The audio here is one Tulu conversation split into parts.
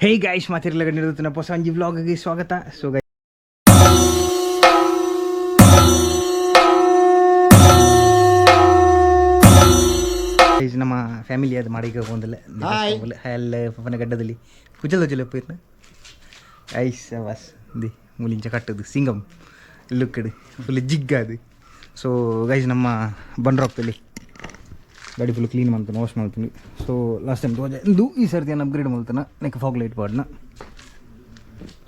ಹೇ ಗೈಸ್, ಮಾತಿರ್ಲ ನಿರುತ್ತಿನ ಹೊಸ ಒಂಜಿ ವ್ಲಾಗ್ಗೆ ಸ್ವಾಗತ. ಸೊ ಗೈಸ್, ನಮ್ಮ ಫ್ಯಾಮಿಲಿ ಅದು ಮಾಡಿ ಹೋಗಂದಿಲ್ಲ. ಎಲ್ಲ ಪಪ್ಪನ ಗಡ್ಡದಲ್ಲಿ ಕುಜಲ ಜಲ ಪೋಯಿರ್ನ. ಐಸ್ ಬಸ್ the ಮುಲಿಂಚ ಕಟ್ಟದು ಸಿಂಗಮ್ ಲುಕ್ಕಡ್ ಫುಲ್ ಜಿಗ್ಗಾದು. ಸೊ ಗೈಸ್, ನಮ್ಮ ಬಂಡ್ರಾಕ್ದಲ್ಲಿ ಗಾಡಿ ಫುಲ್ ಕ್ಲೀನ್ ಮಾಡ್ತಾನೆ, ವಾಶ್ ಮಾಡ್ತೀನಿ. ಸೊ ಲಾಸ್ಟ್ ಟೈಮ್ ತೋಜ ಇಂದು ಈ ಸರ್ತಿ ಏನು ಅಪ್ಗ್ರೇಡ್ ಮಾಡ್ತಾನೆ, ನೆಕ್ ಫಾಗ್ ಲೈಟ್ ಪಾಡ್ನ.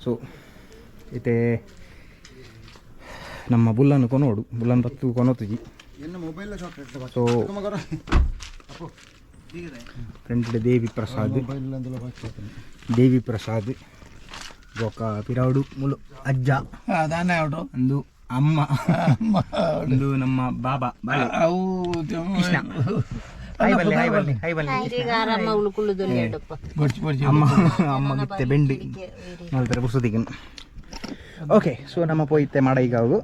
ಸೊ ಇತ್ತೆ ನಮ್ಮ ಬುಲ್ಲನ್ನು ಕೊನೋಡು, ಬುಲ್ಲನ್ ಬತ್ತು ಕೊನೋತುಜಿ. ಸೊ ಫ್ರೆಂಡ್ ದೇವಿ ಪ್ರಸಾದ್, ದೇವಿ ಪ್ರಸಾದ್ ಬೊಕ ಪಿರಾವುಡು ಮುಲು ಅಜ್ಜ. ದಾನೆ ಅವಡು. ಒಂದು ಅಮ್ಮ, ಒಂದು ನಮ್ಮ ಬಾಬಾ ಬಾಲೆ. ಅವು. ಕೃಷ್ಣ, ಹಾಯ್ ಬಲ್ಲೆ, ಹಾಯ್ ಬಲ್ಲೆ, ಹಾಯ್ ಬಲ್ಲೆ. ಬಡ್ಚಿ ಬಡ್ಚಿ. ಅಮ್ಮ ಅಮ್ಮ ಗಿತ್ತೆ ಬೆಂಡಿ ಮಲ್ತಾರೆ ಪುರ್ಸೊತ್ತಿಗೆ. ಓಕೆ, ಸೊ ನಮ್ಮ ಪೋಯಿತ್ತೆ ಮಾಡೈಗ ಅವು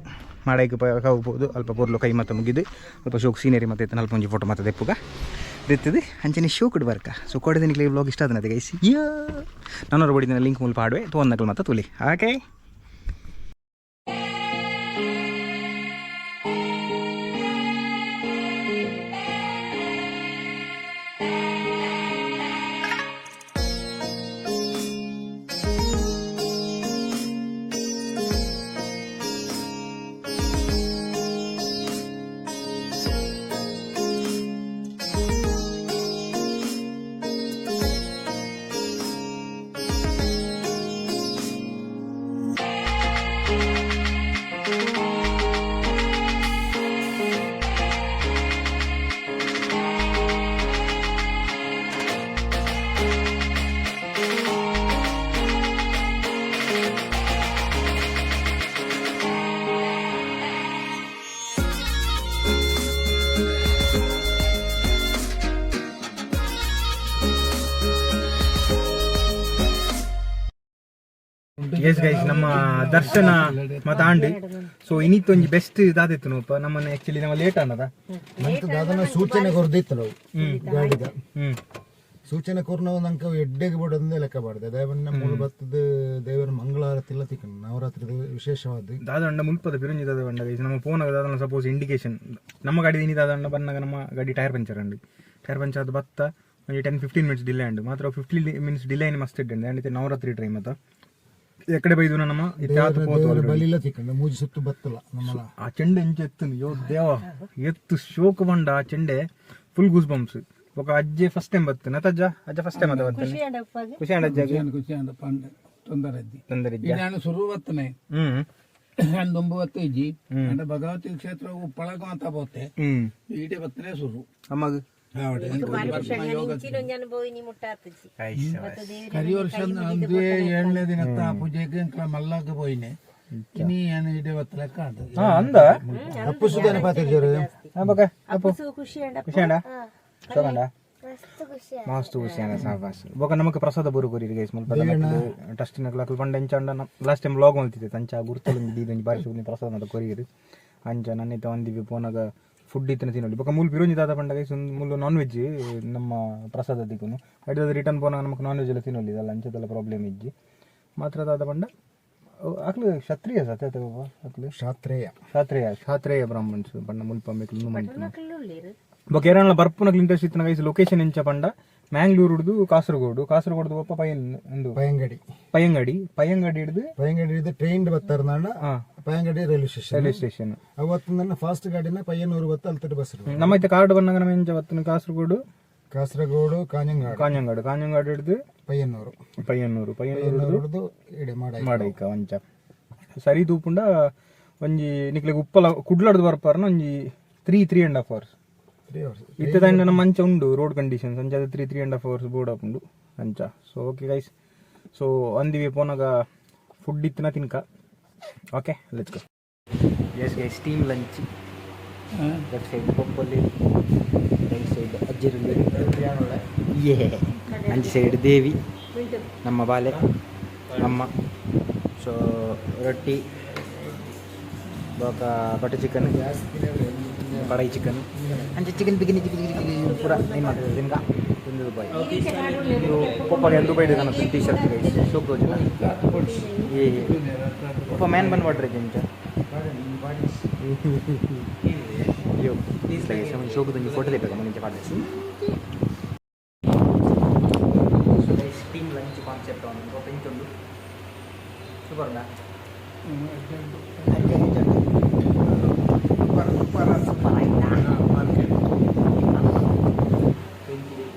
ಮಾಡೈಗೆ ಹೋಗ್ಬೋದು. ಅಲ್ಪ ಪೊರ್ಲು ಕೈ ಮತ್ತು ಮುಗಿದು ಅಲ್ಪ ಶೋಕ್ ಸೀನರಿ ಮತ್ತು ಇತ್ತು. ಅಲ್ಪ ಒಂಜಿ ಫೋಟೋ ಮತ್ತು ದೆಪ್ಪುಗ ದೆತ್ತದೆ ಅಂಚನೆ ಶೋಕುಡು ಬರ್ಕ. ಸೊ ಕೊಡದಿನ ವ್ಲಾಗ್ ಇಷ್ಟ ಆದನತೆ ಗೈಸ್. ಯಾ ನಾನು ಬಡಿದಿನ ಲಿಂಕ್ ಮೂಲ ಪಾಡುವೆ ತೋನ್ನಕಲ್ ಮತ್ತು ತುಲಿ. ಓಕೆ ಎಸ್ ಗೈಸ್, ನಮ್ಮ ದರ್ಶನ ಮತಾಂಡ್. ಸೊ ಇನ್ನಿತ್ತೊಂಜಿ ಬೆಸ್ಟ್ ಇದಾದಿತ್ತು ನೋಪ ನಮ್ಮನ್ನ. ಆಕ್ಚುಲಿ ನಮ್ಮ ಲೇಟ್ ಅನ್ನದ. ನಂತ ದಾದನ ಸೂಚನೆ ಕೊರ್ದಿತ್ತು ನಾವು ಗಾಡಿದ. ಸೂಚನೆ ಕೊರ್ನ ನಂಕ ಎಡ್ಡೆಗೆ ಬಿಡೋದೇ ಲೆಕ್ಕ ಬಾಡ್ದೆ. ದೇವನ್ನ ಮೂಲ ಬತ್ತದ ದೇವರ ಮಂಗಳಾರತಿ ಇಲ್ಲ ತಿಕ್ಕಣ ನವರಾತ್ರಿದ ವಿಶೇಷವಾದ. ದಾದಂಡ ಮುಲ್ಪದ ಪಿರಂಜಿ ದಾದಂಡ ಗೈಸ್. ನಮ್ಮ ಫೋನ್ ದಾದನ ಸಪೋಸ್ ಇಂಡಿಕೇಶನ್ ನಮ್ಮ ಗಾಡಿ ಇನಿ ದಾದಂಡ ಬನ್ನಾಗ ನಮ್ಮ ಗಾಡಿ ಟೈರ್ ಪಂಚರ್ ಅಂಡ್ ಟೈರ್ ಪಂಚರ್ ಅದು ಬತ್ತ ಒಂಜಿ 10-15 ಮಿನಿಟ್ಸ್ ಡಿಲೇ ಅಂಡ್ ಮಾತ್ರ 15 ಮಿನಿಟ್ಸ್ ಡಿಲೇ ಮಸ್ತ್ ಇಡ್ಡೆ ಅಂಡ್ ನವರಾತ್ರಿ ಟೈಮ್ ಅತ್ತ ಎಕಡೆ ಬೈದು ನಮ್ಮ ಇತ್ತೆ ಪೋತು. ದೇವರ ಬಲಿಲ ತಿಕ್ಕಂಡ ಮೂಜಿ ಸುತ್ತು ಬತ್ತಲ್ಲ ನಮ್ಮಲ. ಆ ಚೆಂಡೆ ಇಂಚ ಎತ್ತು ಯೋ ದೇವ ಎತ್ತು ಶೋಕ ಬಂಡ. ಆ ಚೆಂಡೆ ಫುಲ್ ಗೂಸ್ ಬಂಪ್ಸ್. ఒక ಅಜ್ಜೆ ಫಸ್ಟ್ ಟೈಮ್ ಬರ್ತೇನೆ ಅಜ್ಜ. ಅಜ್ಜ ಫಸ್ಟ್ ಟೈಮ್ ಅದ ಬರ್ತೇನೆ. ಖುಷಿ ಅಂಡ ಅಜ್ಜಗೆ? ಖುಷಿ ಅಂಡ ಪಂಡ ತೊಂದರೆ ಇದ್ದಿ. ತೊಂದರೆ ಇದ್ಯಾ? ನಾನು ಸುರು ಬತ್ತನೆ. ಅಂದೊಂಬು ಬತ್ತ ಇಜ್ಜಿ ಅಂಡ ಭಗವತಿ ಕ್ಷೇತ್ರ ಉಪ್ಪಳಗ ಅಂತ ಬೋತೆ. ಈಟೆ ಬತ್ತನೆ ಸುರು. ಅಮ್ಮಗ. ಕರಿ ವರ್ಷ ಅಂದುವೆ ಏಳನೇ ದಿನತ್ತ ಪೂಜೆಗೆ ಅಂಕಲ ಮಲ್ಲಾಗ ಪೋಯಿನೆ. ಇನಿ ಏನು ಈಟೆ ಬತ್ತಲೆಕ್ಕ ಆಂಡ್. ಹಾ ಅಂದ. ಅಪ್ಪು ಸುಧಾನೆ ಪಾತಿರ್ಜರು. ಬೊಕ ಅಪ್ಪು ಖುಷಿ ಅಂಡ, ಶೋಕಂಡ, ಮಸ್ತ್ ಖುಷಿ ಅಂಡ, ಸಾಬಾಸ್. ಬೊಕ ನಮಕ್ ಪ್ರಸಾದ ಬೂರು ಕೊರಿ ಗೈಸ್. ಮುಲ್ಪ ಟಸ್ಟಿನ ಕ್ಲಾಕ್ ಪಂಡ ಎಂಚ ಅಂಡ ಲಾಸ್ಟ್ ಟೈಮ್ ವ್ಲಾಗ್ ಮಲ್ತಿದ್ದೆ ಅಂಚ ಗುರ್ತಲು ದೀದೊಂಜಿ ಬಾರಿ ಶೋಕುನಿ ಪ್ರಸಾದ ಮಾತ ಕೊರಿಯರು. ಅಂಚ ನನ್ನಿತ ಒಂದಿವಿ ಪೋನಾಗ ಫುಡ್ ಇತ್ತನ ತಿನ್ನೋಡಿ. ಬೊಕ ಮೂಲು ಪಿರೋಂಜಿ ದಾದ ಪಂಡ ಗೈಸ್, ಮೂಲು ನಾನ್ ವೆಜ್ ನಮ್ಮ ಪ್ರಸಾದ ದಿಕ್ಕುನು. ಅಡಿದ ರಿಟರ್ನ್ ಪೋನಾಗ ನಮಕ್ ನಾನ್ ವೆಜ್ ಎಲ್ಲ ತಿನ್ನೋಲಿ. ಇದೆಲ್ಲ ಅಂಚದೆಲ್ಲ ಪ್ರಾಬ್ಲಮ್ ಇಜ್ಜಿ. ಮಾತ್ರ ದಾದ ಪಂಡ ಅಕ್ಲು ಕ್ಷತ್ರಿಯ ಸತ್ಯ ಅಕ್ಲು. ಶಾತ್ರೇಯ. ಶಾತ್ರೇಯ, ಶಾತ್ರೇಯ ಬ್ರಾಹ್ಮಣ್ಸ್ ಪಂಡ ಮುಲ್ಪ ಮೆಕ್ಲು ಮಂತಿನ. ಬೊಕ ಏರನ್ಲ ಬರ್ಪುನಕ್ಲು ಇಂಟ್ರೆಸ್ಟ್ ಇತ್ತಿನ ಗೈಸ್, ಲೊಕೇಶನ್ ಎಂಚ ಪಂಡ ಮ್ಯಾಂಗ್ಳೂರ್ ಹಿಡ್ದು ಕಾಸರಗೋಡು, ಕಾಸರಗೋಡು ಬೊಕ್ಕ ಪೈಯನ್ ಒಂದು ಪಯಂಗಡಿ. ಪಯ್ಯಂಗಡಿ, ಪಯ್ಯಂಗಡಿ ಹಿಡ್ದು. ಪಯಂಗಡಿ ಹಿಡಿದು ಟ್ರೈನ್ ಬತ್ತಾರ. Payyangadi railway station. Railway station. ಅವತ್ತಿನ ಫಾಸ್ಟ್ ಗಾಡಿನ ಪಯ್ಯನೂರು ಬತ್ತ ಅಲ್ತಡಿ ಬಸ್. ನಮ್ಮ ಇತ್ತೆ ಕಾರ್ಡ್ ಬಂದಾಗ ನಮ್ಮ ಎಂಚ ಬತ್ತನ ಕಾಸರಗೋಡು. ಕಾಸರಗೋಡು, ಕಾಂಜಂಗಾಡು. ಕಾಂಜಂಗಾಡು, ಕಾಂಜಂಗಾಡು ಹಿಡ್ದು. ಪಯ್ಯನ್ನೂರು. ಪಯ್ಯನ್ನೂರು, ಪಯ್ಯನ್ನೂರು ಹಿಡ್ದು. ಹಿಡಿದು ಇಡೆ ಮಾಡ. ಮಾಡೈಕ ಒಂಚ ಸರಿ ತೂಪುಂಡ ಒಂಜಿ ನಿಕ್ಲೆಗ್ ಉಪ್ಪಲ ಕುಡ್ಲಡ್ದು ಬರ್ಪಾರನ ಒಂಜಿ 3, 3.5 hours. 3 hours. ಇತ್ತೆ ದಂಡ ನಮ್ಮ ಅಂಚ ಉಂಡು ರೋಡ್ ಕಂಡೀಷನ್ಸ್ ಅಂಚ 3, 3.5 hours board ಉಂಡು ಅಂಚ. ಸೊ ಓಕೆ ಗೈಸ್, ಸೊ ಅಂದಿವಿ ಪೋನಾಗ ಫುಡ್ ಇತ್ತಿನ ತಿನ್ಕ. Okay, let's go. Yes guys, team lunch. Left side ಪಪ್ಪಲ್ಲಿ, right side ಅಜ್ಜಿರಲ್ಲಿ, ಏ ಅಂಚೆ ಸೈಡ್ ದೇವಿ, ನಮ್ಮ ಬಾಲೆ, ಅಮ್ಮ. ಸೊ ರೊಟ್ಟಿ ಬೊಕ ಬಟರ್ ಚಿಕನ್, ಕಡಾಯಿ ಚಿಕನ್, ಅಂಚೆ ಚಿಕನ್ ಬಿಗಿನಿ ಚಿಕನ್ ಚಿಕನ್ ಪೂರ ಏನು ಮಾಡ್ತದೆ ತಿನ್ಕ. ತಿಂದು ಬಾಯ್. ಪಪ್ಪಾಗೆ ದುಬೈ ಕನಸು ಟಿ ಶರ್ಟ್ ಗೈಸ್, ಶೋಕ್ ತೋಜಿಲ್ಲ. ಏ ಪಪ್ಪ, ಮ್ಯಾನ್ ಬನ್ ವಾಟ್ರೆ ಜಂಚ ಅಯ್ಯೋ ಪ್ಲೀಸ್ ಲಗೇಶ್, ಒಂದು ಶೋಕ್ ಒಂಜಿ ಫೋಟೋ ತೆಪ್ಪೆ ಮುಂಚೆ ಪಾಡ್ದೆ. So guys, team lunch concept ಒಂದು ಪಪ್ಪ ಇಂಚುಂಡು. ಸೂಪರ್ ಉಂಡಾ? ಸೂಪರ್. ಸೂಪರ್ ಆಯ್ತಾ? ಮಾರ್ಕೆಟ್.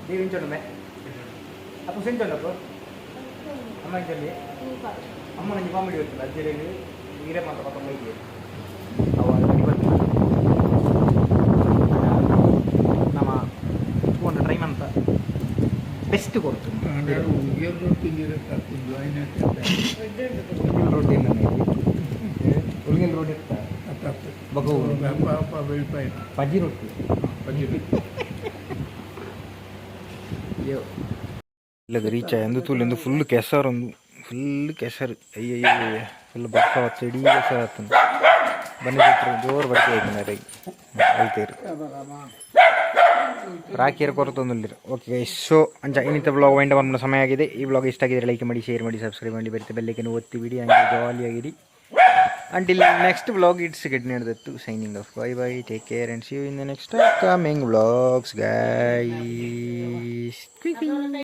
ದೇವ್ ಇಂಚುಂಡು ಮೇ ಅಪ್ಪು ಸೆಂಚುಂಡು ಅಪ್ಪು. ಅಮ್ಮ ಇಂಚಲ್ಲಿ ಅಮ್ಮ ನಂಗೆ ಕಾಮಿಡಿ ಗೊತ್ತಿಲ್ಲ. ಅಜ್ಜಿಯಲ್ಲಿ ನೀರೇ ಮಾತ್ರ ಪಾಪ ಮೈಗೆ ಅವ ಅಡಿ ಬರ್ತೀನಿ. ನಮ್ಮ ಒಂದು ಟ್ರೈ ಅಂತ ಬೆಸ್ಟ್ ಕೊಡ್ತು. ಉಗಿಯರ್ ರೊಟ್ಟಿ ಜಾಯಿನ್. ಉಳ್ಗಿಲ್ ರೊಟ್ಟಿ ಉಳ್ಗಿಲ್ ರೊಟ್ಟಿ ಇತ್ತ. ಬಗು. ಬೆಳ್ಪಾಯಿ. ಪಜ್ಜಿ ರೊಟ್ಟಿ. ಪಜ್ಜಿ. ಅಯ್ಯೋ, ಇಲ್ಲ ರೀಚ್ ಎಂದು ತೂಲು ಎಂದು ಫುಲ್ ಕೆಸರು ಒಂದು ಫುಲ್ ಕೆಸರು. ಅಯ್ಯಯ್ಯೋ, ಫುಲ್ ಬರ್ಫ ಹೊತ್ತು ಇಡೀ ಕೆಸರು ಆತನ. ಬನ್ನಿ ಬಿಟ್ರು ಜೋರು ಬಡ್ಕೆ ಆಯ್ತು ಹೇಳ್ತೀರಿ. ರಾಕಿಯರ್ ಕೊರತೊಂದುಲ್ಲಿರು. ಓಕೆ, ಸೊ ಅಂಚ ಇನ್ನಿತ ಬ್ಲಾಗ್ ವೈಂಡ್ ಅಪ್ ಸಮಯ ಆಗಿದೆ. ಈ ಬ್ಲಾಗ್ ಇಷ್ಟ ಆಗಿದ್ರೆ ಲೈಕ್ ಮಾಡಿ, ಶೇರ್ ಮಾಡಿ, ಸಬ್ಸ್ಕ್ರೈಬ್ ಮಾಡಿ, ಬರುತ್ತೆ ಬೆಲ್ಲೈಕನ್ ಒತ್ತಿ ಬಿಡಿ. ಹಂಗೆ ಜಾಲಿಯಾಗಿರಿ. Until next vlog, it's get Dattu signing off. Bye bye, take care and see you in the next coming vlogs, guys.